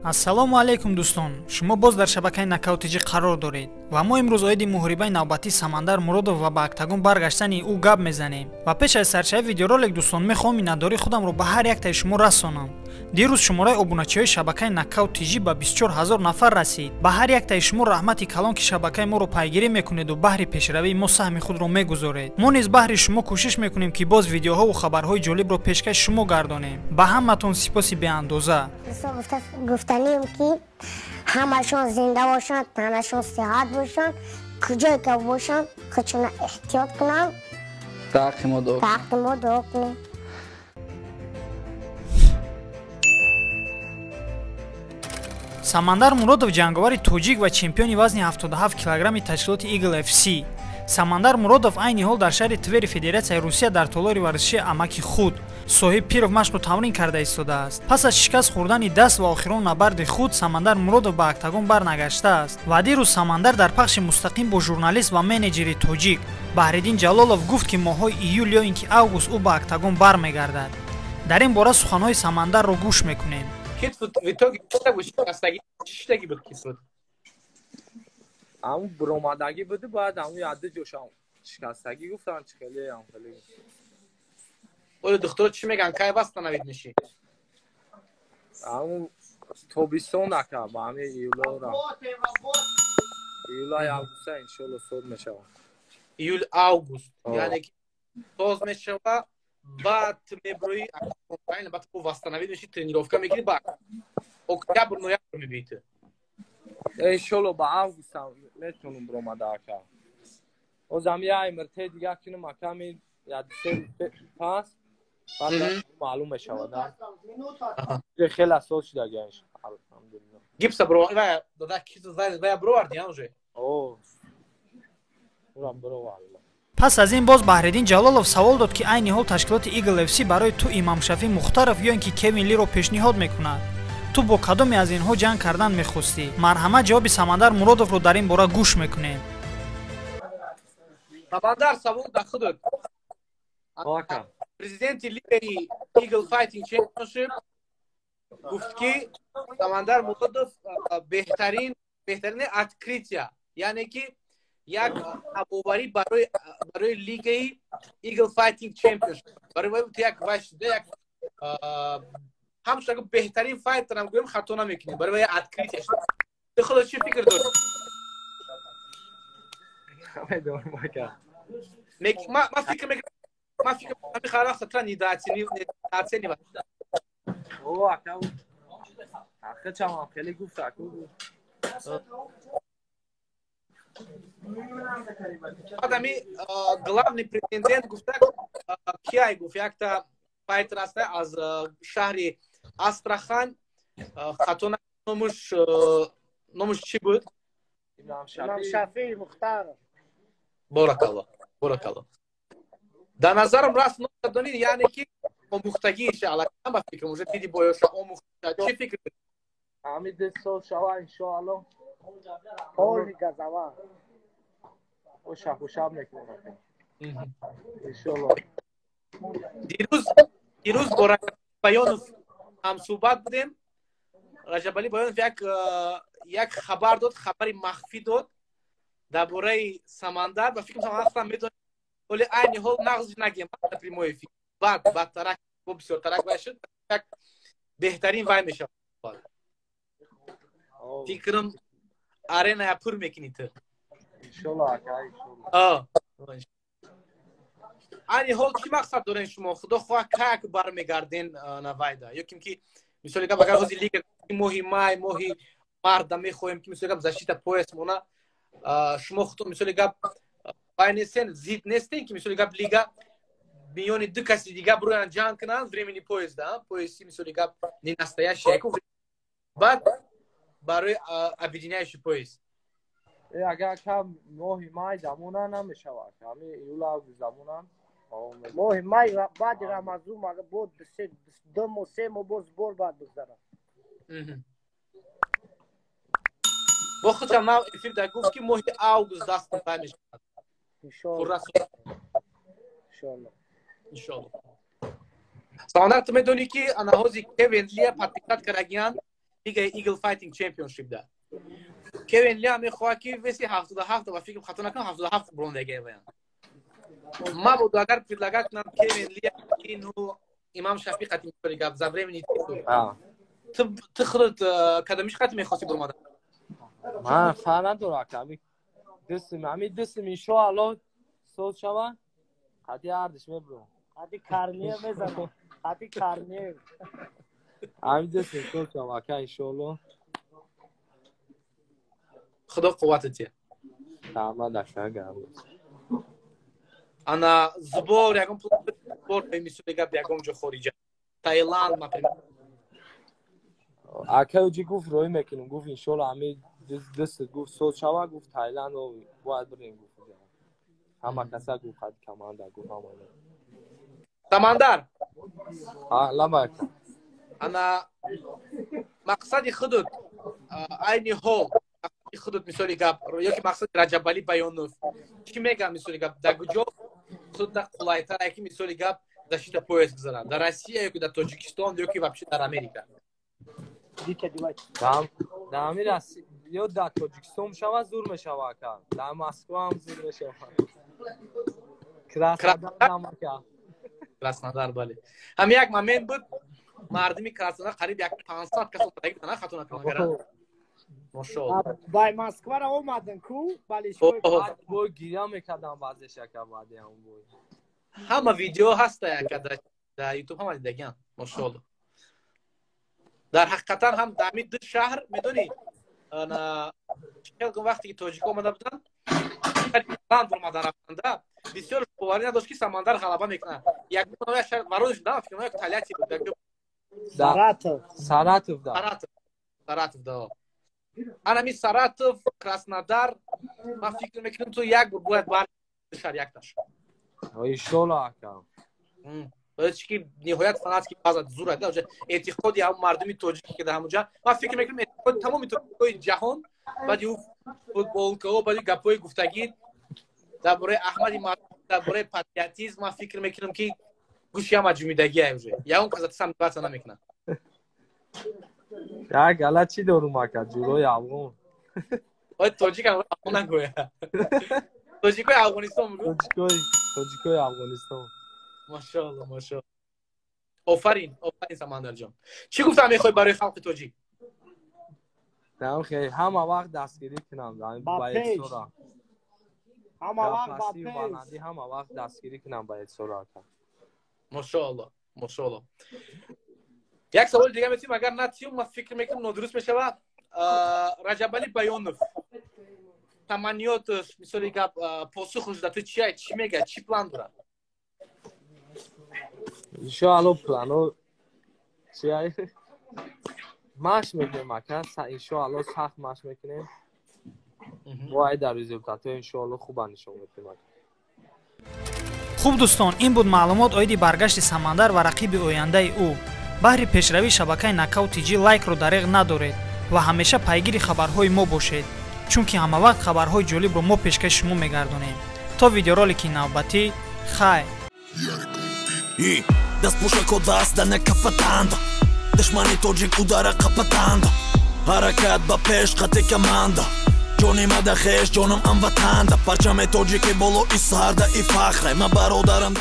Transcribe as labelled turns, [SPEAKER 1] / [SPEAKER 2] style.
[SPEAKER 1] Ассалому алайкум дӯстон, шумо боз дар шабакаи Нокаут ТЖ қарор доред ва мо имрӯз оиди муҳорибаи навбатии Самандар Муродов ва ба октагон баргаштани ӯ гап мезанем. Ва пеш аз сарчави видеоролик дӯстон, мехоҳам миннатдории худамро ба ҳар яктаи шумо расонам. Дирӯз шумораи обуначиҳои шабакаи Нокаут ТЖ ба 24 ҳазор нафар расид. Ба ҳар яктаи шумо раҳмати калон, ки шабакаи моро пайгирӣ мекунеду баҳри пешравии мо саҳми худро мегузоред. Мо низ баҳри шумо кӯшиш мекунем, ки боз видеоҳову хабарҳои ҷолибро пешкаши шумо гардонем. Ба ҳаматон сипоси беандоза.
[SPEAKER 2] Гуфтанем, ки ҳамашон зинда бошанд, танашон сиҳат бошанд, куҷое ки бошанд, худшона эҳтиёт кунанд,
[SPEAKER 3] дар ҳаққи мо дуо
[SPEAKER 2] дар ҳаққи мо дуо кунем.
[SPEAKER 1] Самандар Муродов ҷанговари тоҷик ва чемпиони вазни 77 килограмми ташкилоти Eagle FC. Самандар Муродов айни ҳол дар шаҳри Твери Федератсияи Русия дар толори варзишии амаки худ Соҳиб Пиров машқу тамрин карда истодааст. Пас аз шикаст хӯрдани даст ва охирон набарди худ, Самандар Муродов ба октагон барнагаштааст. Ва дирӯз Самандар дар пахши мустақим бо журналист ва менеҷери тоҷик Баҳриддин Ҷалолов гуфт, ки моҳҳои июл ё ин ки август ӯ ба октагон бармегардад. Дар ин бора суханҳои Самандарро гӯш мекунем.
[SPEAKER 3] Ҳамун буромадагӣ буду, баъд ҳамун яду ҷошам шикастагӣ гуфтанд, чи хеле ам хеле.
[SPEAKER 4] Оё духтуро чӣ мегӯянд, кай восстановить мешӣ?
[SPEAKER 3] Ҳамун тобистон ака, ба ҳамин июлора. Июлай августа иншоалло соз мешавад.
[SPEAKER 4] Июл август, яъне ки соз мешава, баъд меброи, баъд восстановить мешӣ, тренировка мекунӣ, баъд октябр ноябр мебиӣ ту.
[SPEAKER 3] Иншоалло ба августам метавонам биромада ака. Ҳозам як МРТ дига кунам ака, ми як се пас баъд маълум мешавад. Хеле сол шудаги, алҳамдулилло.
[SPEAKER 4] Гипса бро, дада вая бироварди уже?
[SPEAKER 3] О, урам бировардам.
[SPEAKER 1] Пас аз ин боз Баҳриддин Ҷалолов савол дод, ки айни ҳол ташкилоти Eagle FC барои ту Имамшафӣ Мухтаров ё ин ки Кевин Лиро пешниҳод мекунад. Ту бо кадоме аз инҳо ҷанг кардан мехостӣ? Марҳамат, ҷавоби Самандар Муродовро дар ин бора гӯш мекунем.
[SPEAKER 4] Самандар, савол да худат. Президенти лигаи Eagle Fighting Championship гуфт, ки Самандар Муродов беҳтарин беҳтарин открытия, яъне ки як навоварӣ барои лигаи Eagle Fighting Championship. Барои як вай шуда, як ҳамчун беҳтарин файтерам гӯем, хато намекунем. Барои як открытие шуда. Ту худат чӣ фикр дорӣ? Ман фикр мекунам, ман фикр мекунам, хатра недооценивать.
[SPEAKER 3] О, ака, хачам хеле гуфт аку.
[SPEAKER 4] Баъд ами главный претендент гуфта кияй, гуфт, якта файтер аста аз шаҳри Астрахан, хато номуш чӣ буд?
[SPEAKER 5] Имамшафии Мухтаров.
[SPEAKER 4] Боракалло, боракалло. Дар назарам раст донӣ, яъне ки омӯхтагиша аллакай, ба фикрам, уже диди боёша омӯхта. Чӣ фикр?
[SPEAKER 3] Ҳамин ду сол шава иншоалло.
[SPEAKER 5] Поли газава.
[SPEAKER 3] О, шабу шаб мекунем. Иншоалло.
[SPEAKER 4] Дирӯз бо Баёнов ҳамсӯҳбат будем. Раҷабалӣ Баёнов як хабар дод, хабари махфӣ дод дар бораи Самандар. Ба фикрам, Самандар худам медонад, вале айни ҳол нағз нагем дар прямой эфир. Баъд баъдтарак бо бисёртарак вай шуд, як беҳтарин вай мешавад. Фикрам, ареная пур мекунӣ ту.
[SPEAKER 3] Иншоалло ака, иншоалло.
[SPEAKER 4] Айни ҳол чӣ мақсад дорен шумо? Худо хоҳад, как бармегарден навайда? Ё ким ки мисоли гап, агар ҳозир лига моҳи май, моҳи марта мехоҳем, ки мисоли гап защита пояс мона, шумо худтон мисоли гап вай нестен, зид нестен, ки мисоли гап лига миёни ду каси дига бироянд ҷанг кунанд временный пояс да, пояси мисоли гап не настоящий, баъд барои объединяющий пояс.
[SPEAKER 3] Агар кам моҳи май замона намешавад, ҳамин июл август замона.
[SPEAKER 5] Моҳи май баъди Рамазон бо 2 моҳ, 3 моҳ боз бор баъд бигзарад.
[SPEAKER 4] Бо худшам нав эфир да гуфт, ки моҳи август дастам пай мешавад.
[SPEAKER 5] Иншоалло.
[SPEAKER 4] Иншоалло. Самандар, ту медонӣ, ки ана ҳози Кевин Лия подписать кардагиянд. Лигаи Eagle Fighting Championship да. Кевин Ли мехоҳад ки веси 77, ба фикр хато накунам, 77 брондагия ваян. Мабодо агар предлагать кунам Кевин Ли ину Имам Шафиқ қати, мисоли гап, за времени титул. Ту худат кадомиш қати мехости буромадан?
[SPEAKER 3] Ман фарқ надорам, ака. Ами дастим, ами дастим, иншоалло соз шава, қати ҳардиш мебурам.
[SPEAKER 5] Қати Карниев мезанам. Қати Карниев.
[SPEAKER 3] Ами дастим соз шава, ака, иншоалло.
[SPEAKER 4] Худо қувватат тия.
[SPEAKER 3] Раҳмат, ака, гап.
[SPEAKER 4] Ана сбор, ягон сбор, мисоли гап, ягон ҷо хориҷа, Таиланд, например?
[SPEAKER 3] Ака уҷи гуфт, роҳӣ мекунем, гуфт, иншоалло, ами даст, гуфт, соз шава, гуфт, Таиланд бояд бирем, гуфт, ҳама каса, гуфт, қад команда, гуфт, ҳама.
[SPEAKER 4] Самандар.
[SPEAKER 3] Лабак.
[SPEAKER 4] Ана мақсади худут айни ҳол, мақсади худут, мисоли гап, ёки мақсади Раҷабалӣ Баёнов чӣ мегӯям, мисоли гап, дар куҷо худта қулайтар, яки, мисоли гап, защита пояс гузарад, дар Россия ёки дар Тоҷикистон ёки вообще дар Америка?
[SPEAKER 3] Дар ҳами ё дар Тоҷикистон мешава, зур мешава, ака, дар Москва ҳам зур мешава, Краснодар, ака.
[SPEAKER 4] Краснодар, бале, ҳам як момент буд, мардуми Краснодар қариб як 500 кас омадаги буданд, хато накунам, мошоалло.
[SPEAKER 5] Бай Москваро омаданд ку.
[SPEAKER 3] Бой гиря мекардам баъзеш, ака, баъди ҳамон бой.
[SPEAKER 4] Ҳама видео ҳаста, ака, дар Ютуб ҳама дидагиам, мошоалло. Дар ҳақиқатан ҳам дар ҳамин ду шаҳр, медонӣ, вақте ки тоҷико омада буданд, омада рафтанда, бисёр боварӣ надошт, ки Самандар ғалаба мекунад. Як шаҳр Воронеж, да, фикр кунам, Тольятти буд.
[SPEAKER 3] Саратов. Саратов да.
[SPEAKER 4] Саратов, Саратов да. Анами Саратов, Краснодар, ман фикр мекунам, ту як бор бояд бар шаҳр якташ.
[SPEAKER 3] Иншолло, ака.
[SPEAKER 4] Барои ки ниҳоят фанатский база зур, эътиқоди ҳам мардуми тоҷики ки дар ҳамонҷа, ман фикр мекунам, эътиқоди тамоми тоҷикои ҷаҳон баъди ӯ футболкаҳо, баъди гапҳои гуфтагӣ дар бораи Аҳмади, дар бораи патриотизм, ман фикр мекунам, ки гӯши ҳама ҷумидагия, уже ягон кас сомневаться намекунад.
[SPEAKER 3] Як гала чӣ дорум, ака, ҷурои афғон.
[SPEAKER 4] Ой, тоҷик афғон нагӯя, тоҷикои Афғонистон.
[SPEAKER 3] Тоҷикои Афғонистон.
[SPEAKER 4] Машоалло, машоалло, офарин, офарин. Самандарҷон, чӣ гуфтам мехоҳӣ барои халқи тоҷик?
[SPEAKER 3] Ҳама вақт дастгирӣ кунам.
[SPEAKER 5] Ба ҳама вақт ба пеш.
[SPEAKER 3] Ҳама вақт дастгирӣ кунам ба Эдсора, ака.
[SPEAKER 4] Машоалло, машоалло. Як саволи дига метиҳем, агар натиҳем, ман фикр мекунам, нодуруст мешавад. Раҷабалӣ Баёнов таманниёташ, мисоли гап, посухаш да ту чия, чӣ мегӯяд, чӣ план дорад?
[SPEAKER 3] Иншоалло, плано чия, машқ мекунем, ака, иншоалло, сахт машқ мекунем, мо дар результатҳо иншоалло хуба нишон медиҳем, ака.
[SPEAKER 1] Хуб, дӯстон, ин буд маълумот оиди баргашти Самандар ва рақиби ояндаи ӯ. Баҳри пешравии шабакаи Нокаут ТЖ лайкро дареғ надоред ва ҳамеша пайгири хабарҳои мо бошед, чунки ҳамавақт хабарҳои ҷолибро мо пешкаши шумо мегардонем. То видеоролики навбатӣ, хайр.
[SPEAKER 6] Дастпӯшако даст да накафатанда, душмани тоҷик удара қапатанда, ҳаракат ба пеш қати команда, ҷони мада хеш, ҷонам амватанда, парчами тоҷики болои сарда и фахре ма бародарам.